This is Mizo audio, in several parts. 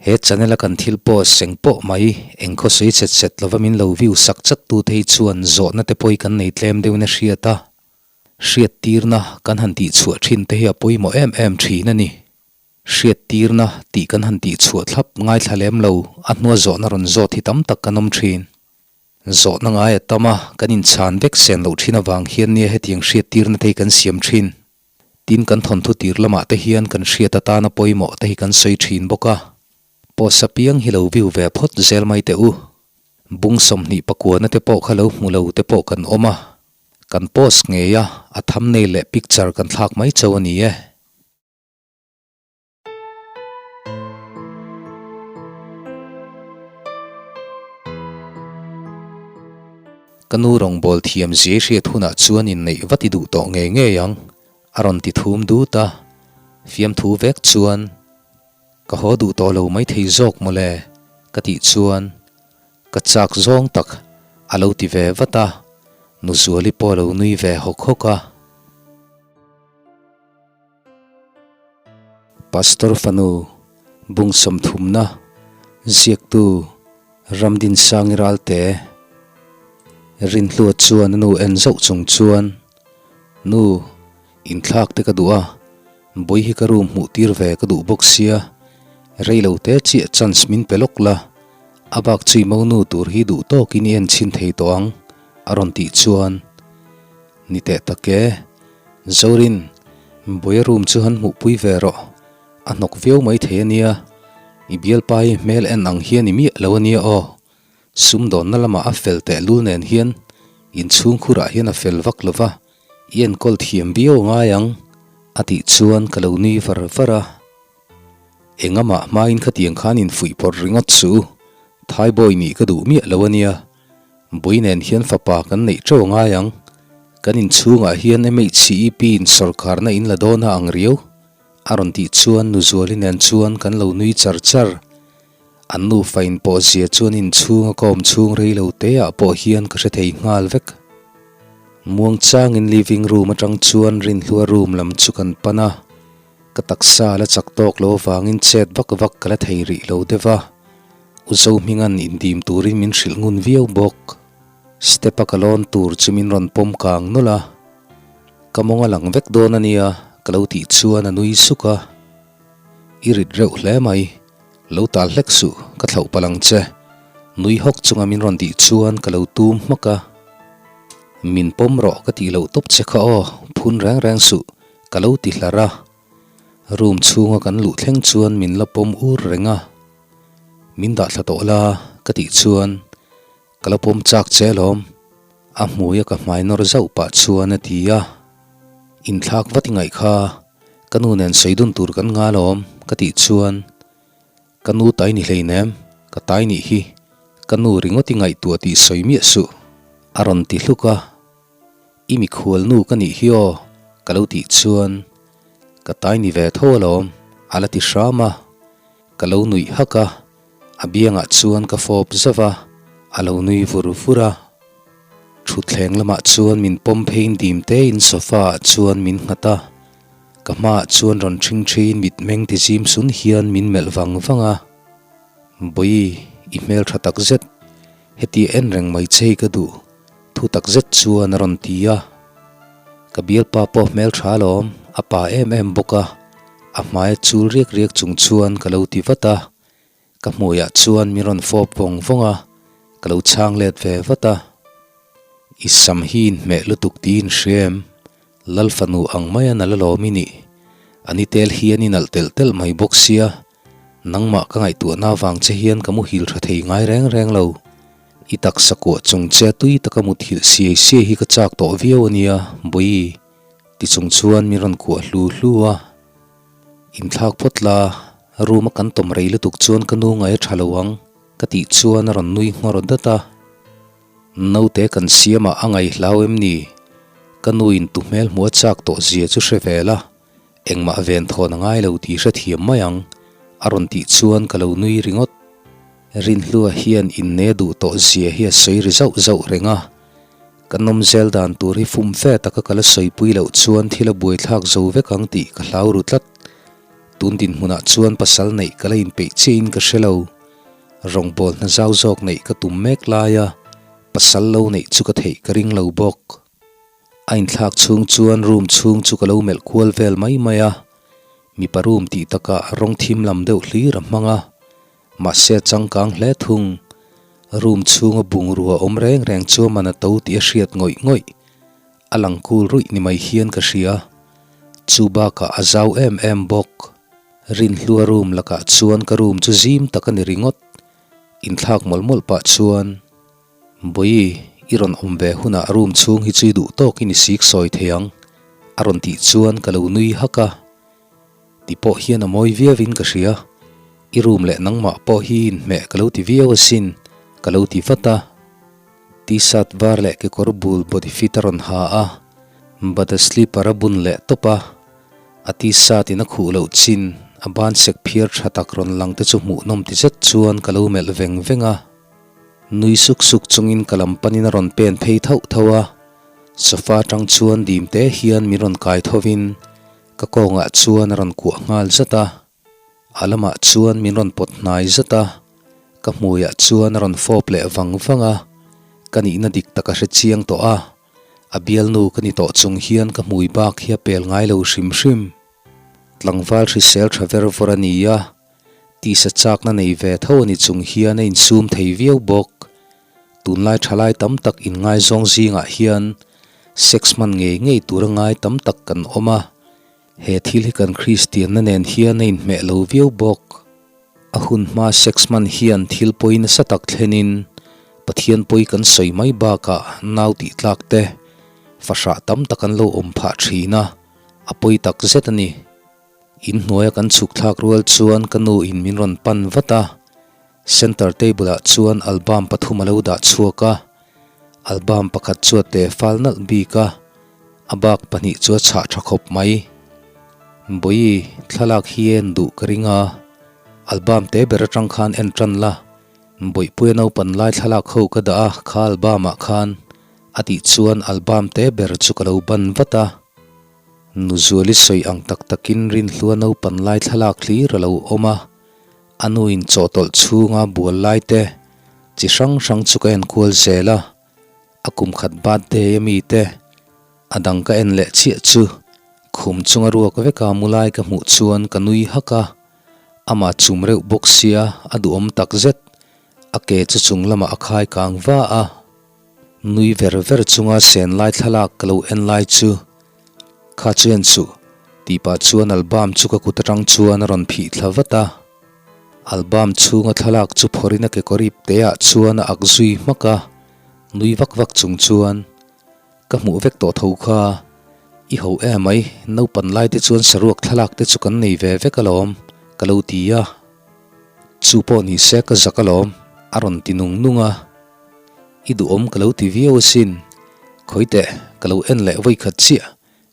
He channel a kan thil post seng pawh mai eng khaw sawi chet chet lova min lo view sak chat tu te hi chuan zawhna te pawh hi kan nei tlem deuhin a hriat a, hriattirna kan han tih chhuah thin te hi a pawimawh em em thin a ni. Hriattirna tih kan han tih chhuah thlap ngaithla lem lo a hnua zawhna rawn zawt hi tam tak kan awm thin. Zawhna ngai a tam a, kan inchhan vek sen loh thin avang hian nia hetiang hriattirna te hi kan siam thin. Tin kan thawnthu tir lamah te hian kan hriat atana pawimawh te hi kan sawi thin bawk a. Post apiang hi lo view ve phawt zel mai teh u. Bung 29 na te pawh kha lo hmu lo te pawh kan awm a. Kan post ngei a, a thumbnail leh picture kan thlak mai chauh a ni e. Ka nu rawngbâwl thiam ziai hriat hunah chuan inneih vat i duh tawh ngei ngei ang, a rawn ti thum dut a. Fiamthu vek chuan, Ka haw duh tawh lo maithei zawk mawle, ka tih chuan ka chak zawng tak a lo ti ve vat a, Nuzuali pawh a lo nui ve hawk hawk a. Pastor fanu bung sawmthumna ziaktu Ramdinsangi Ralte Rinhlua chuan a nu en zauh chung chuan, Nu, inthlak te ka duh a, bawi hi ka room hmuh tir ve ka duh bawk sia, rei lo te chiah chance min pe lawk la, a bak chui mo nu tur hi duh tawkin i en chhin thei tawh ang, a rawn tih chuan, Ni teh tak e. Zorin, Buaia room chu han hmuhpui ve rawh. A hnawk viau mai thei a nia. I bialpa hi hmel en ang hian i miah lo a nia aw. Sumdawnna lamah a fel teh lul nen hian inchhungkhurah hian a fel vak lo va, i enkawl thiam viau ngai ang, a tih chuan ka lo nui var var a. Engamah hmain khatiang khan infuih pawrh ringawt suh u. Thaibawi nih ka duh miah lo a nia. Bui nen hian fapa kan neih teuh ngai ang. Kan inchhungah hian MHCEP in sawrkarna in la dawn a ang riau. A rawn tih chuan Nuzuali nen chuan kan lo nui char char. An nufa in pawh zia chuan inchhung a ka awm chhung rei lo te ah pawh hian ka hre thei nghal vek. Muangchangin living room atang chuan Rinhlua room lam chu kan pan a. Ka taksa la chak tawk lo avangin chet vak vak ka la thei rih lo deuh a. U Zohminga'n indim turin min hrilh ngun viau bawk. Step-a ka lawn tur chu min rawn pawm kang nawlh a. Ka mawng a lang vek dawn a nia, ka lo tih chuan a nui suk a. I rit reuh hle mai, lo tal hlek suh, ka thlauh palh ang che. Nui hawk chunga min rawn tih chuan ka lo tum hmak a. Min pawm rawh ka tih loh tawp che kha aw, phun reng reng suh, ka lo ti hlar a. Room chhunga kan luh thleng chuan min la pawm ur reng a. Min dah thla tawh la ka tih chuan ka la pawm chak che alawm, a hmui a ka hmai nawr zauh pah chuan a ti a. Inthlak vat i ngaih kha, ka nu nen sawi dun tur kan nga alawm ka tih chuan ka nu tai ni hleinem, ka tai nih hi, ka nu ringawt i ngaihtuah tih sawi miah suh a rawn ti hluk a. I mikhual nu ka nih hi aw, ka lo tih chuan ka tai ni ve tho alawm, a la ti hram a. Ka lo nuih hak a, a biangah chuan ka fawp zauh a, a lo nui vur vur a. Thutthleng lamah chuan min pawm pheiin dim tein sofa ah chuan min nghat a, ka hmaah chuan rawn ṭhing ṭhiin mitmeng ti zim sun hian min melh vang vang a. Bawi, i hmel ṭha tak zet, heti en reng mai che hi ka duh, thu tak zet chuan a rawn ti a. Ka bialpa pawh hmel ṭha alawm, a pa em em bawk a. A hmaia chul riak riak chung chuan ka lo ti vat a, ka hmuiah chuan min rawn fawp vawng vawng a, ka lo chhang let ve vat a. I sam hi inhmeh lutuk tiin hria em? Lal fanu ang maia nal alawm i nih. A ni tel hian i nalh telh telh mai bawk sia, nangmah ka ngaihtuahna avang che hian ka muhil tha thei ngai reng reng lo. I taksa kuah chung che tui taka muthilh siai siai hi ka chak tawh viau a nia, Bawi. Ti chung chuan min rawn kuah hlu hlu a, Inthlak phawt la, room a kan tawm rei lutuk chuan ka nu ngai a tha lo ang ka tih chuan a rawn nui nghawr dat a. Naute kan siamah a ngai hlau em ni? Ka nu in tu hmel hmuh a chak tawh zia chu hre ve la, engmah ven thawn a ngai lo tih hrethiam mai ang a rawn tih chuan ka lo nui ringawt. Rinhlua hian inne duh tawh zia hi a sawi ri zauh zauh reng a. Ka nawm zel dan tur hi fum fe taka ka la sawipui loh chuan thil a buaithlak zo vek ang tih ka hlau ru tlat. Tun dinhmunah chuan pasal neih ka la inpeih chiahin ka hre lo. Rawngbâwl hna zau zawk neih ka tum mek laia pasal lo neih chu ka theih ka ring lo bawk. A inthlak chhung chuan room chhung chu ka lo melh kual vel mai mai a, mipa room tih takah rawng thim lam deuh hlir a hmang a, mahse a changkang hle thung. Room chhunga bungrua awm reng reng chu a man a to tih a hriat ngawih ngawih. A lang kul ruih ni mai hian ka hria. Chu bakah a zau em em bawk. Rinhlua room lakah chuan ka room chu zim tak a ni ringawt. Inthlak mawlh mawlh pah chuan, Bawi, i rawn awm ve hunah room chhung hi chu i duh tawkin i sik sawi thei ang, a rawn tih chuan ka lo nui hak a. Ti pawh hian a mawi viauin ka hria. I room leh nangmah pawh hi inhmeh ka lo ti viau asin, ka lo ti vat a. T-shirt var leh kekawr bul body fit a rawn ha a, bata slipper a bun leh tawp a, a T-shirt in a khuh loh chin a ban sek phiar tha tak rawn lang te chu hmuhnawm ti zet chuan ka lo melh veng veng a. Nui suk suk chungin ka lam panin a rawn pen phei thauh thauh a, sofa atang chuan dim te hian min rawn kai thovin ka kawngah chuan a rawn kuah nghal zat a. A lamah chuan min rawn pawt hnai zat a, ka hmuiah chuan a rawn fawp leh vang vang a, ka nihna dik tak a hre chiang tawh a, a bialnu ka ni tawh chung hian ka hmui bak hi a pel ngai lo hrim hrim. Tlangval hrisel tha ver vawr a ni a, tisa chakna nei ve tho a ni chung hian a insum thei viau bawk. Tunlai thalai tam tak inngaizawng zingah hian sex hman ngei ngei tura ngai tam tak kan awm a, He thil hi kan Kristianna nen hian a inhmeh lo viau bawk. A hun hma sex hman hian thil pawi nasa tak thlenin Pathian pawi kan sawi mai bakah nau tih tlak te fahrah tam tak an lo awm phah thin a, a pawi tak zet a ni. In hnuaia kan chhuk thlak rual chuan ka nu in min rawn pan vat a, center table ah chuan album pathum a lo dah chhuak a, Album pakhat chu a te fal nalh bik a, a bak pahnih chu a chhah tha khawp mai. Bawi, thlalak hi en duh ka ring a, album te ber atang khan en tan la, Bawihpuia naupan lai thlalak ho ka dah a kha album ah khan, a tih chuan album te ber chu ka lo ban vat a. Nuzuali sawi ang tak takin Rinhlua naupan lai thlalak hlir a lo awm a, A nuin chawhtawlh chhunga bual lai te chi hrang hrang chu ka en kual zel a, a kum khat birthday a mi te a dang ka en leh chiah chu khum chunga ruak veka mu lai ka hmuh chuan ka nui hak a, amah chum reuh bawk sia a duhawm tak zet, a ke chu chung lamah a khai kang va a, nui ver ver chunga sen lai thlalak ka lo en lai chu Kha chu en suh, tih pah chuan album chu ka kut atang chuan a rawn phih thla vat a. Album chhunga thlalak chu phawrhin a kekawr ip te ah chuan a ak zui hmak a, nui vak vak chung chuan, Ka hmuh vek tawh tho kha, i ho em ai, naupan lai te chuan saruak thlalak te chu kan nei ve vek alawm, ka lo ti a. Chu pawh ni se ka zak alawm, a rawn ti nung nung a. I duhawm ka lo ti viau asin, khawi teh ka lo en leh vawi khat chiah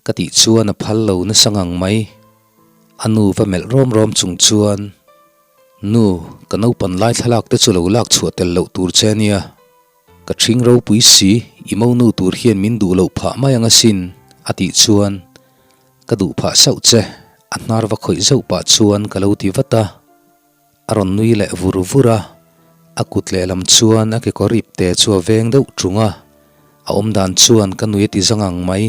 ka tih chuan a phal lo nasa ngang mai. A nu va melh rawm rawm chung chuan, Nu, ka naupan lai thlalak te chu lo lak chhuah tel loh tur che ania. Ka ṭhing ropui si, i monu tur hian min duh loh phah mai ang asin, a tih chuan, Ka duh phah sauh che, a hnar va khawih zauh pah chuan ka lo ti vat a. A rawn nui leh vur vur a, a kut lehlam chuan a kekawr ip te chu a veng deuh ṭung a, a awmdan chuan ka nui a ti zang ang mai.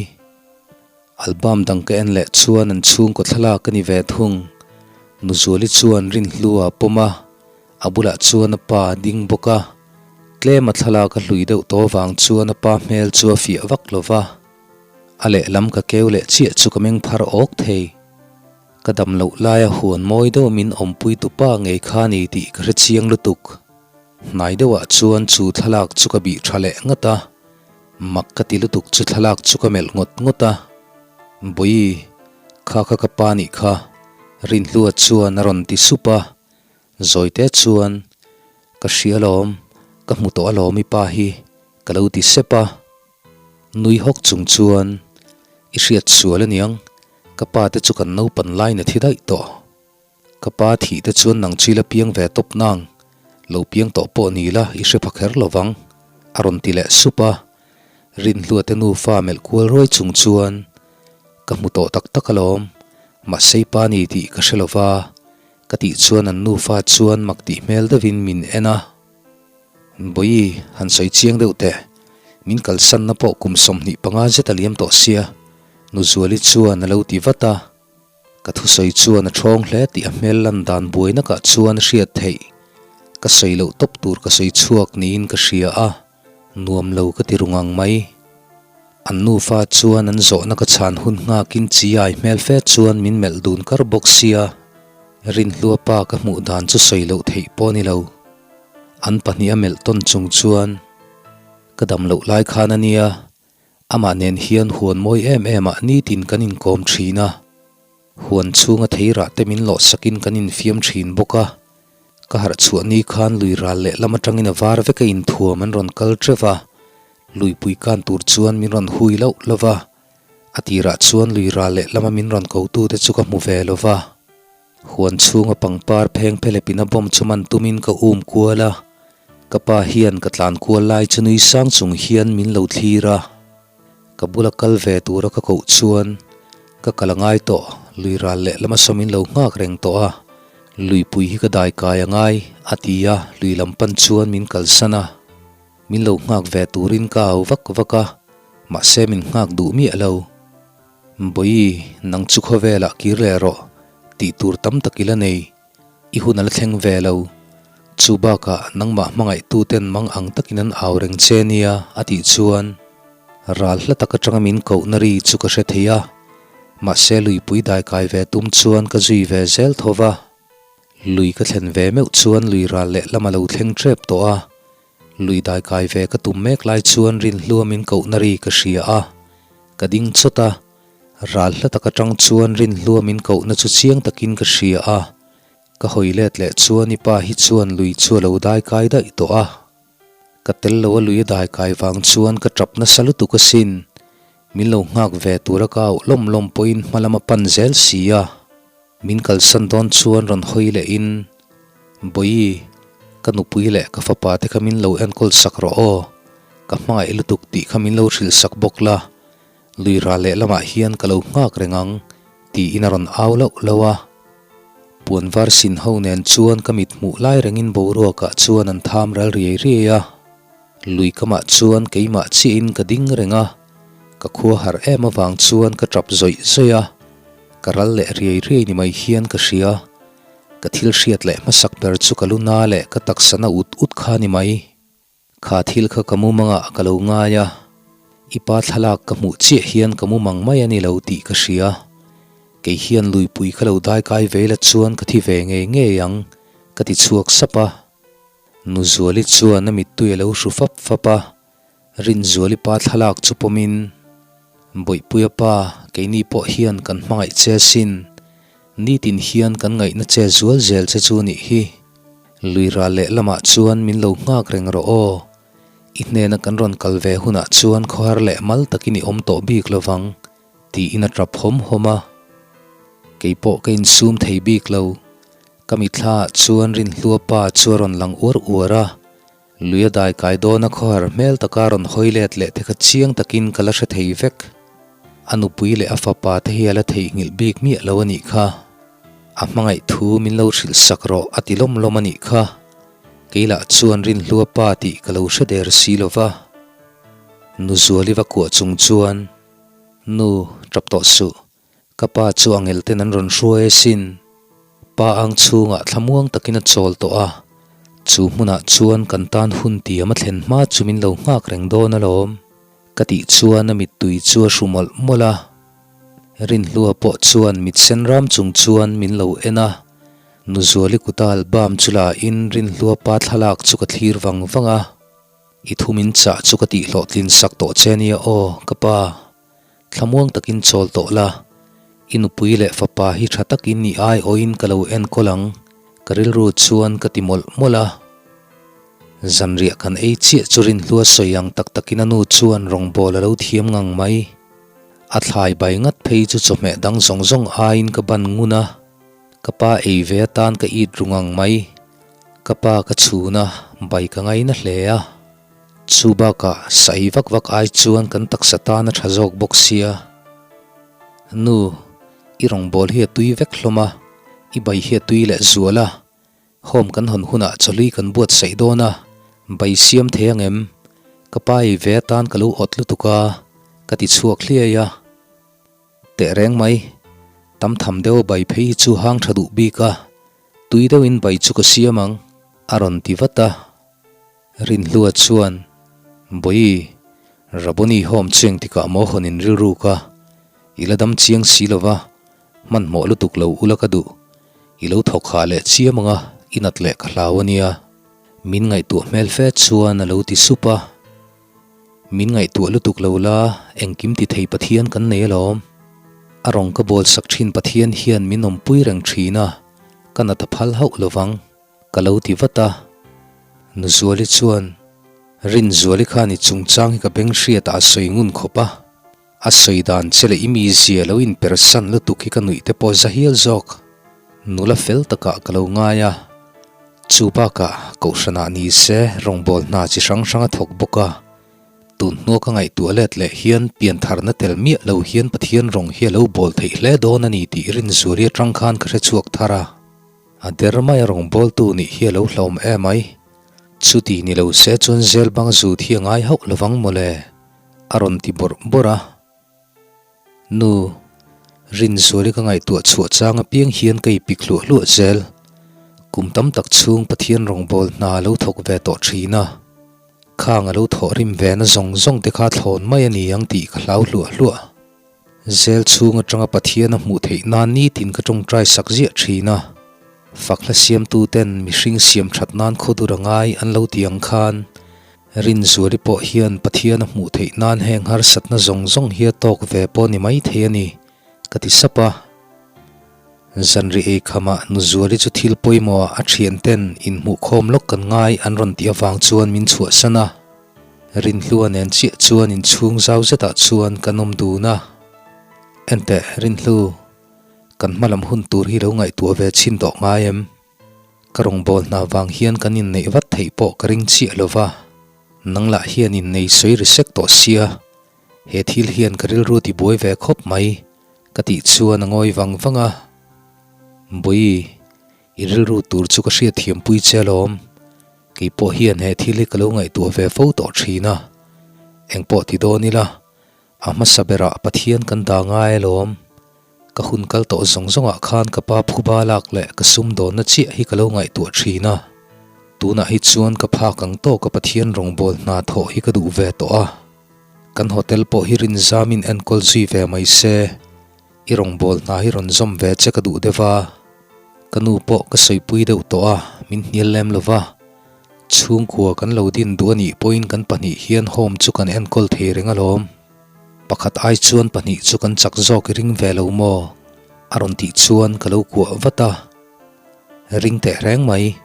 Album dang ka en leh chuan an chhungkaw thlalak a ni ve thung. Nuzuali chuan Rinhlu a pawm a, a bulah chuan a pa a ding bawk a, tlem a thlalak a hlui deuh tawh avang chuan a pa hmel chu a fiah vak lo va, a lehlam ka keu leh chiah chu ka meng phar awk thei. Ka dam loh laia huan mawi deuh min awmpui tupa ngei kha ni tih ka hre chiang lutuk. Hnai deuhah chuan chu thlalak chu ka bih tha leh ngat a, mak ka ti lutuk chu thlalak chu ka melh ngawt ngawt a. Bawi, kha kha ka pa nih kha, Rinhlua chuan a rawn ti sup a. Zawite chuan, Ka hria alawm, ka hmu tawh alawm i pa hi, ka lo ti sep a. Nui hawk chung chuan, I hriat sual aniang, ka pa te chu kan naupan lain a thi daih tawh. Ka pa thih te chuan nang chu i la piang ve tawp nang, lo piang tawh pawh ni la i hre pha kher lo vang, a rawn ti leh sup a. Rinhlua te nufa melh kual ruai chung chuan, Ka hmu tawh tak tak alawm. Mahse i pa ni tih ka hre lo va, ka tih chuan an nufa chuan mak tih hmel deuhin min en a. Bawihi, han sawi chiang deuh teh. Min kalsanna pawh kum 25 zet a liam tawh sia, Nuzuali chuan a lo ti vat a. Ka thusawi chuan a ṭhawng hle tih a hmel lan dan buainakah chuan a hriat theih. Ka sawi loh tawp tur ka sawi chhuak niin ka hria a, nuam lo ka ti ru ngang mai. An nufa chuan an zawhna ka chhan hun nghakin chiai hmel fe chuan min melh dun kar bawk sia, Rinhlua pa ka hmuh dan chu sawi loh theih pawh a ni lo. An pahniha melh tawn chung chuan ka dam loh lai khan a nia, amah nen hian huan mawi em em ah nitin kan inkawm thin a, huan chhunga theirah te min lawh sakin kan infiam thin bawk a, ka harh chhuah ni khan lui ral leh lam atangin a var vek a inthuam an rawn kal teuh va, luipui kan tur chuan min rawn hui loh lo va, a tirah chuan lui ral leh lama min rawn ko tute chu ka hmu ve lo va. Huan chhunga pangpar pheng phelepin a bomb chu man tumin ka um kual a, ka pa hian ka tlan kual lai chu nui sang chung hian min lo thlir a. Ka bula kal ve tura ka koh chuan ka kal a ngai tawh, lui ral leh lama saw min lo nghak reng tawh a, luipui hi ka dai kai a ngai, a ti a, lui lam pan chuan min kalsan a. Min lo nghak ve turin ka au vak vak a, mahse min nghak duh miah lo. Bawihi, nang chu khawvelah kir leh rawh, tih tur tam tak i la nei. I hun a la thleng ve lo. Chu bakah nangmah hmangaihtuten mang ang takin an au reng che nia, a tih chuan ral hla tak atanga min kohna ri chu ka hre thei a. Mahse luipui daikai ve tum chuan ka zui ve zel tho va. Lui ka thlen ve meuh chuan lui ral lehlam a lo thleng tep tawh a. Lui daikai ve ka tum mek lai chuan Rinhlua min kohna ri ka hria a, ka ding chawt a, ral hla tak atang chuan Rinhlua min kohna chu chiang takin ka hria a, ka hawi let leh chuan i pa hi chuan lui chu a lo daikai daih tawh a, ka tel lo a lui a daikai vang chuan ka tap nasa lutuk asin, min lo nghak ve tura ka auh lawm lawm pawhin hma lam a pan zel si a. Min kalsan dawn chuan rawn hawi lehin, Bawihi, ka nupui leh ka fapa te kha min lo enkawl sak rawh aw, ka hmangaih lutuk tih kha min lo hrilh sak bawk la, lui ral leh lamah hian ka lo nghak reng ang, tiin a rawn au lauh lauh a. Puan var sin ho nen chuan ka mit hmuh lai rengin boruakah chuan an tham ral riai riai a. Lui kamah chuan keimah chiahin ka ding reng a, ka khua harh em avang chuan ka tap zawih zawih a, ka ral leh riai riai ni mai hian ka hria. Ka thil hriat leh hmasak ber chu ka lu na leh ka taksa na ut ut kha ni mai. Kha thil kha ka mumangah ka lo ngai a, i pa thlalak ka hmuh chiah hian ka mumang mai a ni lo tih ka hria. Kei hian luipui ka lo daikai ve la chuan ka thi ve ngei ngei ang, ka ti chhuak sap a. Nuzuali chuan a mittui a lo hru fap fap a, Rinzuali pa thlalak chu pawmin, Bawihpuia pa, keini pawh hian kan hmangaih che asin, nitin hian kan ngaihna che zual zel che chu nih hi. Lui ral leh lamah chuan min lo nghak reng rawh aw, i hnena kan rawn kal ve hunah chuan khawhar leh mal takin i awm tawh bik lovang, tiin a tap hawm hawm a. Keipawh ka insum thei bik lo. Ka mithlaah chuan Rinhlua pa chu a rawn lang uar uar a, lui a dai kai dawn a khawhar hmel taka rawn hawi let leh te kha chiang takin ka la hre thei vek. A nupui leh a fapa te hi a la theihnghilh bik miah lo a nih kha. A hmangaih thu min lo hrilh sak rawh a ti lawm lawm a nih kha. Kei lah chuan Rinhlua pa tih ka lo hre der si lo va. Nuzuali va kuah chung chuan, Nu, tap tawh suh. Ka pa chu angel ten an rawn hruai asin. Pa ang chhungah thlamuang takin a chawl tawh a, chu hmunah chuan kan tan hun tiam a thlen hma chu min lo nghak reng dawn alawm. Ka tih chuan a mittui chu a hru mawlh mawlh a. Rinhlua pawh chuan mit sen ram chung chuan min lo en a. Nuzuali kuta album chu la in Rinhlua pa thlalak chu ka thlir vang vang a. I thu min chah chu ka tih hlawhtlin sak tawh che nia aw, ka pa. Thlamuang takin chawl tawh la, i nupui leh fapa hi tha takin i aiawhin ka lo enkawl ang, ka rilru chuan ka ti mawlh mawlh a. Zanriah kan ei chiah chu Rinhlua sawi ang tak takin a nu chuan rawngbâwl a lo thiam ngang mai. A thlai bai ngat phei chu chawhmeh dang zawng zawng aiin ka ban ngun a, ka pa ei ve atan ka it ru ngang mai. Ka pa ka chhun a, bai ka ngaina hle a. Chu bakah sa ei vak vak ai chuan kan taksa tan a tha zawk bawk sia. Nu, I rawngbâwl hi a tui vek hlawm a, i bai hi a tui leh zual a. Home kan hawn hunah chawhlui kan buatsaih dawn a, bai siam thei ang em? Ka pa ei ve atan ka lo awt lutuk a, ka ti chhuak hliai a. Teh reng mai, tam tham deuh a bai phei hi chu hang tha duh bik a, tui deuhin bai chu ka siam ang, a rawn ti vat a. Rinhlua chuan, Bawi, Raboni home chu engtikah maw hawn in rilruk a, i la dam chiang si lo va, hmanhmawh lutuk lo ula ka duh, i lo thawk hah leh chiam ang a, i nat leh ka hlau a nia. Min ngaihtuah hmel fe chuan a lo ti sup a. Min ngaihtuah lutuk lo la, engkim ti thei Pathian kan nei alawm. A rawng ka bawl sak thin Pathian hian min awmpui reng thin a, ka nat a phal hauh lo vang. Ka lo ti vat a. Nuzuali chuan, Rinzuali khan i chungchang hi ka beng hriatah a sawi ngun khawp a. A sawi dan che leh i mizia lo inpersan lutuk hi ka nuih te pawh za hial zawk. Nula fel takah ka lo ngai a. Chu bakah Kohhranah ni se rawngbâwl hna chi hrang hrang a thawk bawk a. Tun hnua ka ngaihtuah let leh hian piantharna tel miah lo hian Pathian rawng hi a lo bawl theih hle dawn a ni tih Rinzuali atang khan ka hre chhuak thar a. A der mai a rawngbawltu nih hi a lo hlauhawm em ai. Chuti ni lo se chuan zel bang zut hi a ngai hauh lovang mawle, a rawn ti bawrh bawrh a. Nu, Rinzuali ka ngaihtuah chhuah chang apiang hian ka ipik hluah hluah zel. Kum tam tak chhung Pathian rawngbâwl hna a lo thawk ve tawh thin a. Khang a lo thawh rim ve na zawng zawng te kha thlawn mai a ni ang tih ka hlau hluah hluah. Zel chhung atanga Pathian a hmuh theih nan nitin ka tawngtai sak ziah thin a. Fakhla siamtu ten mihring siam that nan khawdur a ngai an lo ti ang khan Rinzuali pawh hian Pathian a hmuh theih nan heng harsatna zawng zawng hi a tawk ve pawh ni mai thei a ni, ka ti sap a. Zanri ei khamah Nuzuali chu thil pawimawh a thian ten inhmuhkhawm lawk kan ngai an rawn tih avang chuan min chhuahsan a. Rinhlua nen chiah chuan inchhung zau zetah chuan kan awm dun a. Enteh, Rinhlu, kan hmalam hun tur hi lo ngaihtuah ve chhin tawh ngai em? Ka rawngbâwl hna vang hian kan inneih vat theih pawh ka ring chiah lo va, nang lah hian innei sawi ri sek tawh sia, he thil hian ka rilru tibuai ve khawp mai, ka tih chuan a ngawi vang vang a. Bawi, i rilru tur chu ka hriatthiampui che alawm. Kei pawh hian he thil hi ka lo ngaihtuah ve fo tawh thin a, engpawh ti dawn ila, a hmasa berah Pathian kan dah ngai alawm. Ka hun kal tawh zawng zawngah khan ka pa phuba lak leh ka sum dawnna chiah hi ka lo ngaihtuah thin a, tunah hi chuan ka phak ang tawka Pathian rawngbâwl hna thawh hi ka duh ve tawh a. Kan hotel pawh hi rinzamin enkawl zui ve mai se. I rawngbâwl hna hi rawn zawm ve che ka duh deuh a, ka nu pawh ka sawipui deuh tawh a, min hnial lem lo va. Chhungkua kan lo din duh a nih pawhin kan pahnih hian home chu kan enkawl thei reng alawm. Pakhat ai chuan pahnih chu kan chak zawk i ring ve lo maw? A rawn tih chuan ka lo kuah vat a. Ring teh reng mai.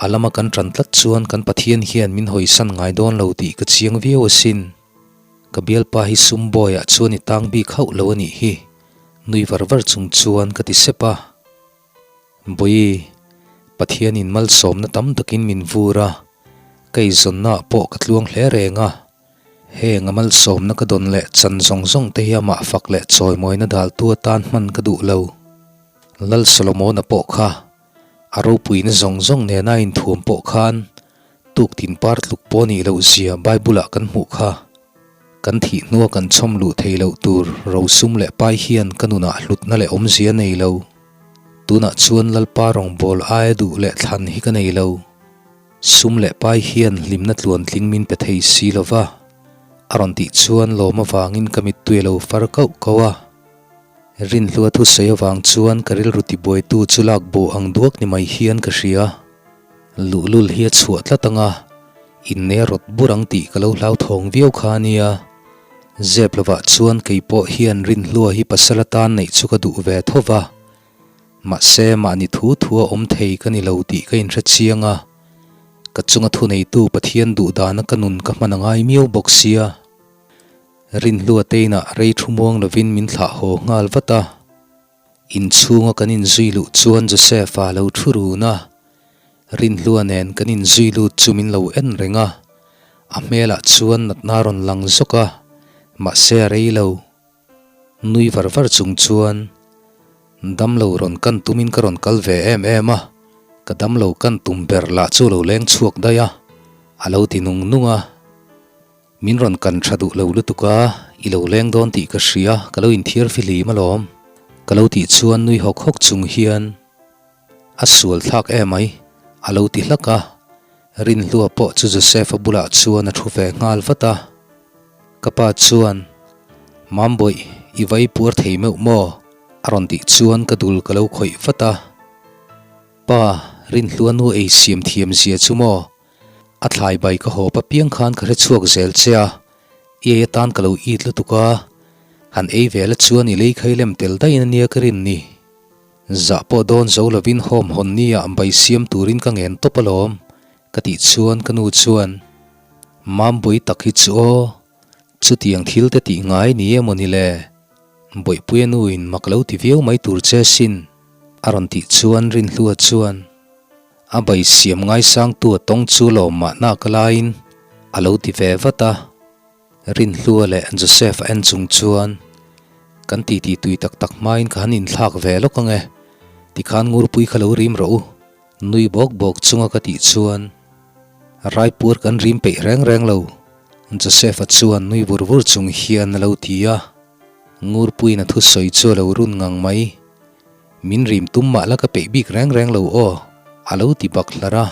A lama kan ṭan tlat chuan kan Pathian hian min hawisan ngai dawn lo tih ka chiang viau asin. Ka bialpa hi sum bawiah chuan i tang bik hauh lo a nih hi, nui var var chung chuan ka ti sep a. Bawi, Pathianin malsawmna tam takin min vur a, ka eizawnnaah pawh ka tluang hle reng a. Heng a malsawmna ka dawn leh chan zawng zawng te hi amah fak leh chawimawina daltu atan hman ka duh lo. Lal Solomona pawh kha A ropuina zawng zawng nena inthuam pawh khan tuktin par tluk pawh nih loh zia Bible-ah kan hmuh kha. Kan thih hnua kan chhawm luh thei loh tur rosum leh pai hian ka nunah hlutna leh awmzia nei lo. Tunah chuan Lalpa rawngbâwl aia duh leh thlan hi ka nei lo. Sum leh pai hian hlimna tluantling min pe thei si lo va, a rawn tih chuan lawm avangin ka mittui a lo far kauh kauh a. Rinhlua thusawi avang chuan ka rilru tibuaitu chu lak bo ang duak ni mai hian ka hria. Luhlul hi a chhuah tlat ang a, inne a rawt bur ang tih ka lo hlauthawng viau kha a nia. Zep lovah chuan kei pawh hian Rinhlua hi pasal atan neih chu ka duh ve tho va. Mahse mahni thu thu a awm thei ka ni lo tih ka inhre chiang a, ka chunga thuneitu Pathian duhdana ka nun ka hman a ngai miau bawk sia. Rinhlua teinah rei thu muang lovin min thlah haw nghal vat a. Inchhunga kan inzui luh chuan Joseph-a lo thu run a. Rinhlua nen kan inzui lut chu min lo en reng a. A hmelah chuan natna a rawn lang zawk a, mahse a rei lo. Nui var var chung chuan. Damlo rawn kan tumin ka rawn kal ve em em a, ka damlo kan tum ber lah chu lo leng chhuak daih a, a lo ti nung nung a. Min rawn kan tha duh lo lutuk a, i lo leng dawn tih ka hria, ka lo inthiar fihlim alawm. Ka lo tih chuan nui hawk hawk chung hian a sual thlak emai, a lo ti hlak a. Rinhlua pawh chu Joseph-a bulah chuan a thu ve nghal vat a. Ka pa chuan, Mambawih, i vai puar thei meuh maw? A rawn tih chuan ka dul ka lo khawih vat a. Pa, Rinhlua nu ei siam thiam zia chu maw? A thlai bai ka hawp apiang khan ka hre chhuak zel che a, i ei atan ka lo it lutuk a, han ei ve la chuan i lei khai lem tel daihin ania ka rin ni. Zah pawh dawn zo lovin home hawn ni ah bai siam turin ka ngen tawp alawm, ka tih chuan ka nu chuan, Mambui tak hi chu aw, chutiang thil te tih ngai ni emaw ni le? Bawihpuia nu in mak lo ti viau mai tur che sin, a rawn tih chuan Rinhlua chuan, A bai siam ngaisangtu a tawng chu lawm mahna ka laiin a lo ti ve vat a. Rinhlua leh Joseph a en chung chuan, Kan titi tui tak tak hmain ka han inthlak ve lawk ang e, tikhan ngurpui kha lo rim rawh u, nui bawk bawk chunga ka tih chuan, Raipuar kan rim peih reng reng lo, Joseph-a chuan nui vur vur chung hian a lo ti a. Ngurpuiin a thusawi chu a lo run ngang mai. Min rim tum mah la ka peih bik reng reng lo aw, a lo ti bak hlar a.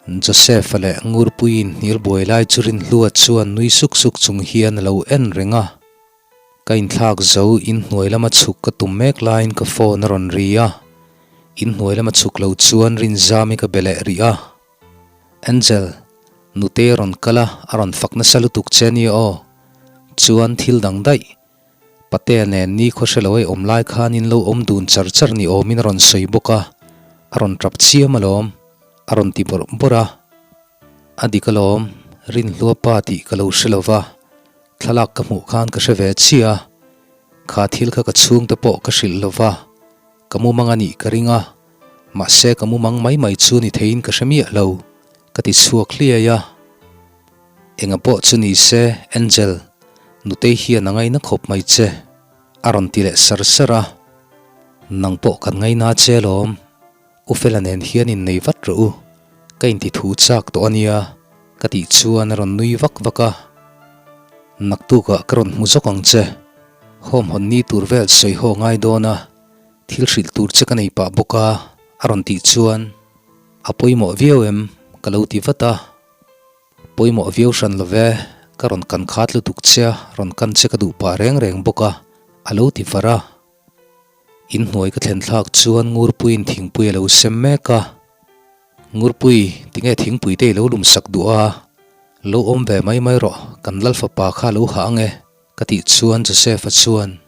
Joseph-a leh Ngurpuiin hnial buai lai chu Rinhlua chuan nui suk suk chung hian a lo en reng a. Ka inthlak zo inhnuai lama chhuk ka tum mek laiin ka phone a rawn ri a. Inhnuai lama chhuk lo chuan Rinzami ka be leh rih a. Angel, nute a rawn kal a, a rawn fak nasa lutuk che ania aw. Chuan thil dang daih. Patea nen ni khaw hre lo ei awm lai khan in lo awm dun char char ni awmin a rawn sawi bawk a, a rawn tap chiam alawm, a rawn ti bawrh bawrh a. A dik alawm, Rinhlua pa tih ka lo hre lo va, thlalak ka hmuh khan ka hre ve chiah a, kha thil kha ka chhungte pawh ka hrilh lo va, ka mumang a nih ka ring a, mahse ka mumang mai mai chu ni theiin ka hre miah lo, ka ti chhuak hliai a. Enga pawh chu ni se, Angel, nutei hian a ngaina khawp mai che, a rawn ti leh sar sar a. Nang pawh kan ngaina che alawm, U Fela nen hian innei vat rawh u, ka inti thu chak tawh a nia, ka tih chuan a rawn nui vak vak a. Naktukah ka rawn hmu zawk ang che, home hawn ni tur vel sawi haw ngai dawn a, thil hrilh tur che ka nei pah bawk a, a rawn tih chuan, A pawimawh viau em? ka lo ti vat a. Pawimawh viau hran lo ve, ka rawn kan khat lutuk che a, rawn kan che ka duh pah reng reng bawk a, a lo ti var a. Inhnuai ka thlen thlak chuan Ngurpuiin thingpui a lo sem mek a. Ngurpui, tinge thingpui te i lo lum sak duh a? Lo awm ve mai mai rawh, kan Lal fapa kha a lo hah ang e, ka tih chuan Joseph-a chuan,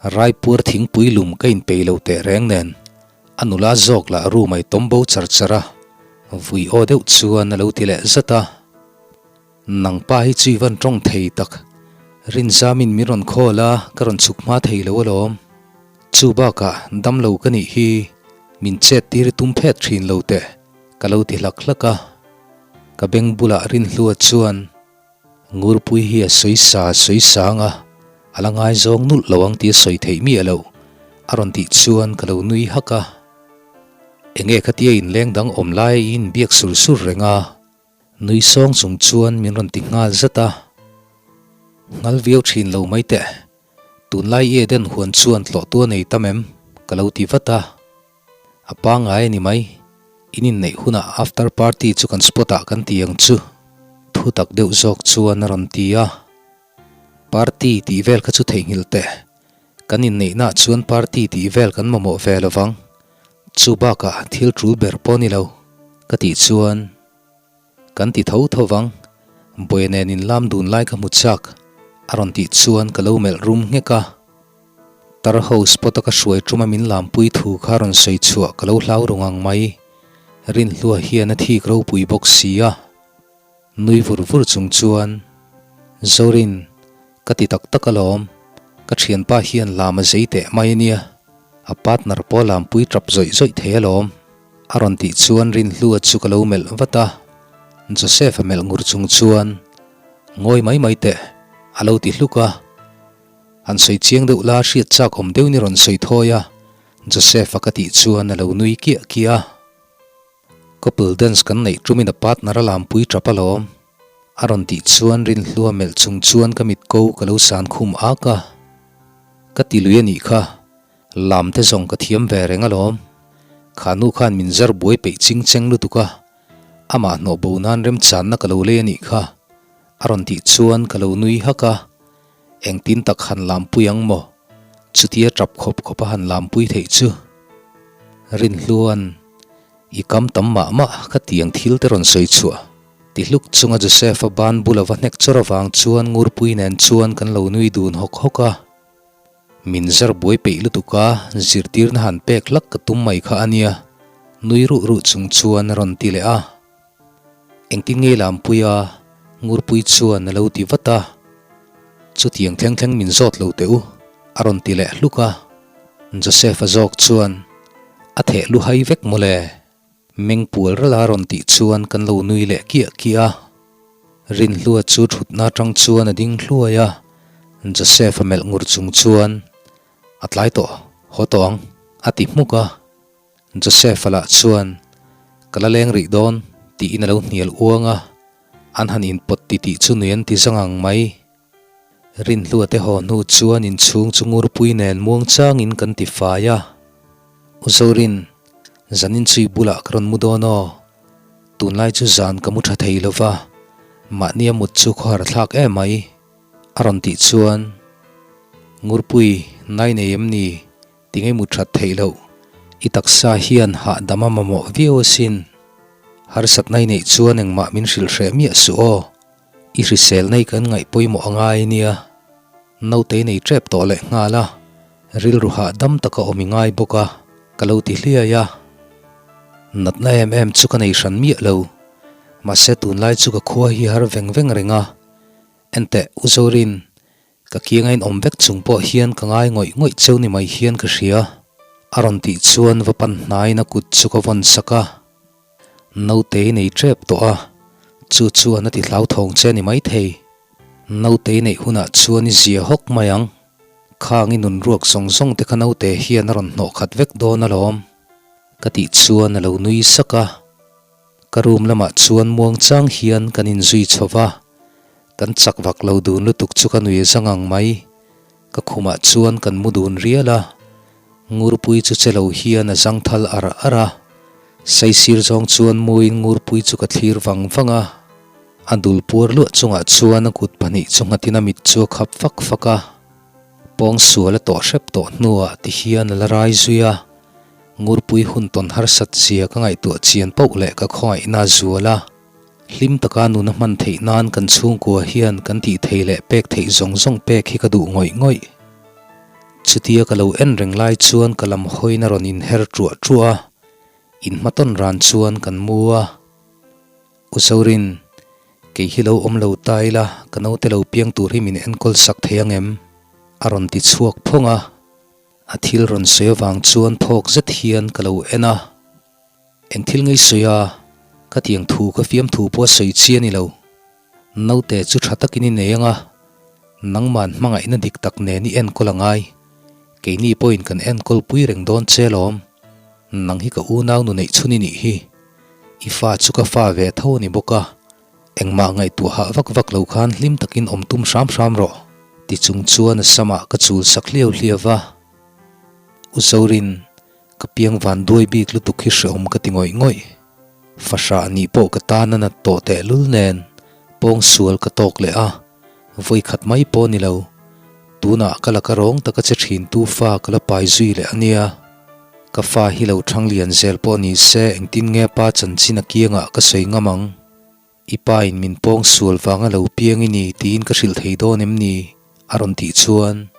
Raipuar thingpui lum ka inpei lo teh reng nen, a nula zawk lah room a i tawm bo char char a, vui aw deuh chuan a lo ti leh zat a. Nang pa hi chu i van tawng thei tak, Rinzamin min rawn call a, ka rawn chhuk hma thei lo alawm. Chu bakah damlo ka nih hi min chet tir i tum phet thin lo teh, ka lo ti hlak hlak a. Ka beng bulah Rinhlua chuan. Ngurpui hi a sawi sa a sawi sang a, a la ngaizawng nulh lo ang tih a sawi theih miah loh, a rawn tih chuan ka lo nui hak a. Enge khatia inleng dang awm lai i inbiak sur sur reng a, nui sawng chung chuan min rawn ti nghal zat a. Nghal viau thin lo mai teh, tunlai i Eden huan chuan tlawhtu a nei tam em? ka lo ti vat a. A pangai a ni mai. In inneih hunah after party chu kan spot ah kan ti ang chu. Thu tak deuh zawk chuan a rawn ti a. Party tih vel kha chu theihnghilh teh. Kan inneihnaah chuan party tih vel kan mamawh ve lo vang. Chu bakah thil tul ber pawh a ni lo ka tih chuan. Kan ti tho tho vang, Buaia nen in lam dun lai ka hmu chak, a rawn tih chuan ka lo melh rum nghek a. Tar ho spot a ka hruai tuma min lampui thu kha rawn sawi chhuah ka lo hlau ru ngang mai. Rinhlua hian a thik ropui bawk si a. Nui vur vur chung chuan, Zorin, Ka ti tak tak alawm, ka thianpa hian lam a zei teh mai a nia, a partner pawh a lampui tap zawih zawih thei alawm, a rawn tih chuan Rinhlua chu ka lo melh vat a, Joseph a melh ngur chung chuan, Ngawi mai mai teh, a lo ti hluk a, han sawi chiang deuh la hriat chak awm deuhin i rawn sawi thawi a. Joseph-a ka tih chuan a lo nui kiah kiah a. Couple dance kan neih tumin a partner a lampui tap alawm. A rawn tih chuan Rinhlua melh chung chuan ka mit ko ka lo san khum ak a. Ka ti lui a nih kha, lam te zawng ka thiam ve reng alawm. Kha nu khan min zar buai peih ching cheng lutuk a, amah hnawh bo nan remchanna ka lo lei a nih kha. A rawn tih chuan ka lo nui hak a. Engtin tak han lampui ang maw? Chutia tap khawp khawp a han lampui theih chu. Rinhluan, I kam tam mah mah ka tiang thil te rawn sawi chhuah. Ti hluk chunga Joseph-a ban bula va hnek chawr avang chuan Ngurpui nen chuan kan lo nui dun hawk hawk a. Min zar buai peih lutuk a, zirtirna han pek hlak ka tum mai kha a nia, nui ruh ruh chung chuan a rawn ti leh a. Engtin nge Lampuia Ngurpui chuan a lo ti vat a, Chutiang thleng thleng min zawt lo teh u, a rawn ti leh hluk a. Joseph-a zawk chuan, A theh lu hai vek mawle, meng pual rala rawn tih chuan kan lo nui leh kiah kiah a. Rinhlua chu thutna atang chuan a ding hluai a, Joseph-a melh ngur chung chuan, A tlai tawh, haw tawh ang, a ti hmuk a. Joseph-a lah chuan, Ka la leng rih dawn, tiin a lo hnial uang a, an han inpawt titih chu nui an ti zang ang mai. Rinhlua te haw hnu chuan inchhung chu ngurpui nen muang changin kan ti fai a. U Zorin, zanin chu i bulah ka rawn mu dawn aw. Tunlai chu zan ka mu tha thei lo va, mahnia mut chu khawhar thlak em mai, a rawn tih chuan, Ngurpui, nai nei em ni? Tinge mu that theih loh? I taksa hian hahdam a mamawh viau asin. Harsatna i neih chuan engmah min hrilh hreh miah suh aw. I hrisel nei kan ngaih pawimawh a ngai nia. Naute i nei tep tawh leh nghal a, rilru hahdam taka awm i ngai bawk a, ka lo ti hliai a. Natna em em chu ka nei hran miah lo. Mahse tunlai chu ka khua hi har veng veng reng a. Enteh, U Zorin, Ka kianga inawm vek chung pawh hian ka ngai ngawih ngawih cheu ni mai hian ka hria. A rawn tih chuan va pan hnaiin a kut chu ka vawn sak a. Nautei nei tep tawh a, chu chuan a ti hlauthawng che ni maithei. Nautei neih hunah chuan i zia hawk mai ang. Khang i nun ruak zawng zawng te kha naute hian a rawn hnawh khat vek dawn alawm. Ka tih chuan a lo nui sak a. Ka room lamah chuan muang chang hian kan inzui chho va, kan chak vak lo dun lutuk chu ka nui zang ang mai. Ka khumah chuan kan mu dun rial a, Ngurpui chu che lo hian a zang thal ar ar a. Saisir zawng chuan muin Ngurpui chu ka thlir vang vang a, a dul puar luah chungah chuan a kut pahnih chu nghatin a mit chu a khap fak fak a. Pawng sual a tawh hrep tawh hnuah ti hian a la rai zui a, Ngurpui hun tawn harsat zia ka ngaihtuah chian poh leh ka khawngaihna a zual a. Hlim taka nuna hman theih nan kan chhungkua hian kan tih thei leh pek theih zawng zawng pek hi ka duh ngawih ngawih. Chutia ka lo en reng lai chuan ka lam hawiin a rawn inher ṭuah ṭuah a, inhmatawn ran chuan kan mu a. U Zorin, kei hi lo awm lo ta ila ka naute lo piang tur hi min enkawl sak thei ang em? A rawn ti chhuak phawng a. A thil rawn sawi avang chuan phawk zet hian ka lo en a. Eng thil ngei sawi a, ka tiang thu ka fiamthu pawh a sawi chi a ni lo. Naute chu tha takin i nei ang a, nangman hmangaihna dik tak nen i enkawl a ngai. Keini pawhin kan enkawl pui reng dawn che alawm. Nang hi ka unau nu neih chhun i nih hi. I fa chu ka fa ve tho a ni bawk a. Engmah ngaihtuah hah vak vak lo khan hlim takin awm tum hram hram rawh, ti chung chuan a samah ka chul sak hliau hliau va. U Zorin, ka piang van duai bik lutuk hi hrehawm ka ti ngawih ngawih. Fahrah nih pawh ka tan a nat tawh tehlul nen pawng sual ka tawk leh a, vawi khat mai pawh ni lo. Tunah ka laka rawng taka che thin tu fa ka la pai zui leh a nia. Ka fa hi lo thang lian zel pawh ni se engtin nge pa chanchin a kiangah ka sawi ngam ang. I pa in min pawng sual vanga lo piang i ni tiin ka hrilh thei dawn em ni? a rawn tih chuan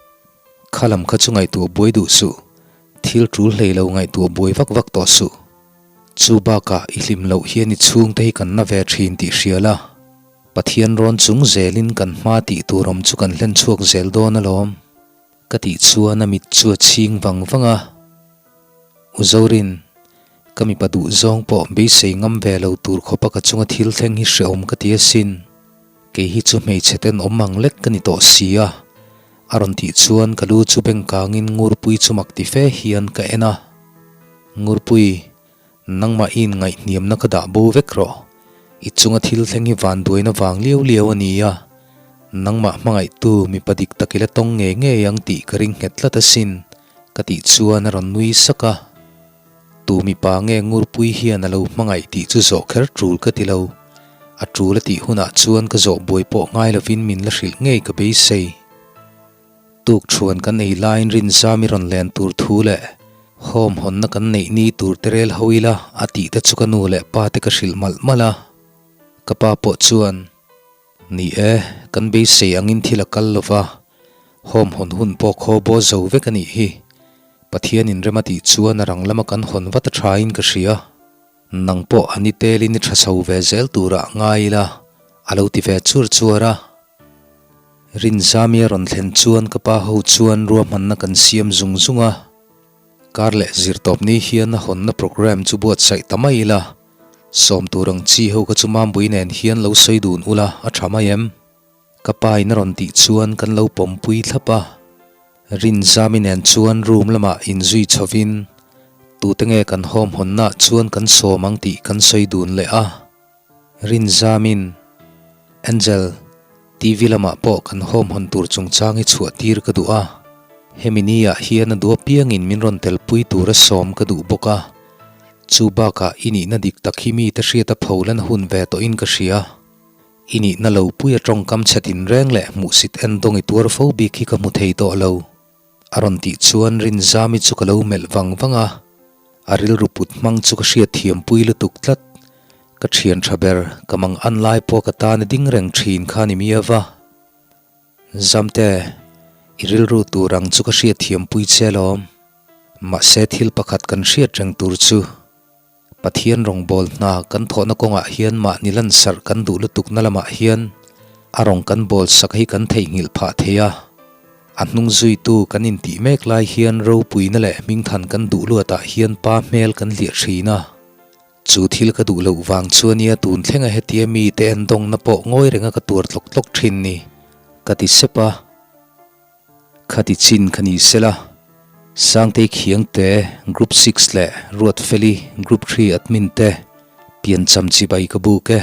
kha lam kha chu ngaihtuah buai duh suh, thil tul hlei lo ngaihtuah buai vak vak tawh suh. Chu bakah i hlim loh hian i chhungte hi kan na ve thin tih hria la, Pathian rawn chung zelin kan hma tih tur awm chu kan hlen chhuak zel dawn alawm. Ka tih chuan a mit chu a chhing vang vang a, U Zorin, ka mipa duh zawng pawh beisei ngam ve lo tur khawpa ka chunga thil thleng hi hrehawm ka ti asin. Kei hi chu hmeichhe tenawm ang lek ka ni tawh si a. A rawn tih chuan ka lu chu beng kangin Ngurpui chu mak ti fe hian ka en a. Ngurpui, nangmah i inngaihhniamna ka dah bo vek rawh. I chunga thil thleng hi vanduaina vang liau liau a ni a. Nangmah hmangaihtu mipa dik tak i la tawng ngei ngei ang tih ka ring nghet tlat asin, ka tih chuan a rawn nui sak a. Tu mipa nge Ngurpui hian a lo hmangaih tih chu zawh kher tul ka ti lo. A tul a tih hunah chuan ka zawh buai pawh ngai lovin min la hrilh ngei ka beisei. Tuk thuan kan ei laiin Rinzam i rawn len tur thu leh home hawnna kan neih ni tur te rel ho ila a tih te chu ka nu leh pa te ka hrilh malh malh a. Ka pa pawh chuan. Ni e, kan beisei angin thil a kal lova, home hawn hun pawh khaw baw zo vek a nih hi. Pathianin rem a tih chuan a rang lama kan hawn vat a thain ka hria. Nang pawh a ni telin i tha chho ve zel turah ngai ila, a lo ti ve chur chuar a. Rinzami a rawn thlen chuan ka pa ho chuan ruahmanna kan siam zung zung a. Kar leh zirtawp ni hian a hawnna programme chu buatsaih ta mai ila. Sawm tur ang chi ho kha chu Mambui nen hian lo sawi dun ula a tha mai em? Ka pa in a rawn tih chuan kan lo pawmpui thlap a. Rinzami nen chuan room lamah inzui chhovin tute nge kan home hawnnaah chuan kan sawm ang tih kan sawi dun leh a. Rinzamin, Angel, TV lamah pawh kan home hawn tur chungchang hi chhuah tir ka duh a, hemi ni ah hian a duh apiangin min rawn telpui tura sawm ka duh bawk a, chu bakah i nihna dik tak hi mite hriat a pholan hun ve tawhin ka hria. I nihna lo pui a tawngkam chhe tinreng leh hmuhsit endawng i tuar fo bik hi ka hmu thei tawh lo. A rawn tih chuan Rinzami chu ka lo melh vang vang a, a rilru put hmang chu ka hriat thiam pui lutuk tlat. Ka thian tha ber, ka mang an lai pawh ka tan a ding reng thin kha ni mi ava. Zamte, i rilru tur ang chu ka hriat thiam pui che alawm. Mahse thil pakhat kan hriat reng tur chu. Pathian rawngbâwl hna kan thawhna kawngah hian mahni lansarh kan duh lutukna lamah hian a rawng kan bâwl sak hi kan theihnghilh phah thei a. A hnung zuitu kan intih mek lai hian ropuina leh hmingthan kan duh luatah hian pa hmel kan hliah thin a. Chu thil ka duh loh vang chu ania tun thlenga hetia mite endawngna pawh ngawi renga ka tuar tlawk tlawk thin ni, ka ti sep a. Khati chin kha ni sela, Sangtei Khiangte, Group Six leh Ruatfeli, Group Three admin te piancham chibai ka buk e.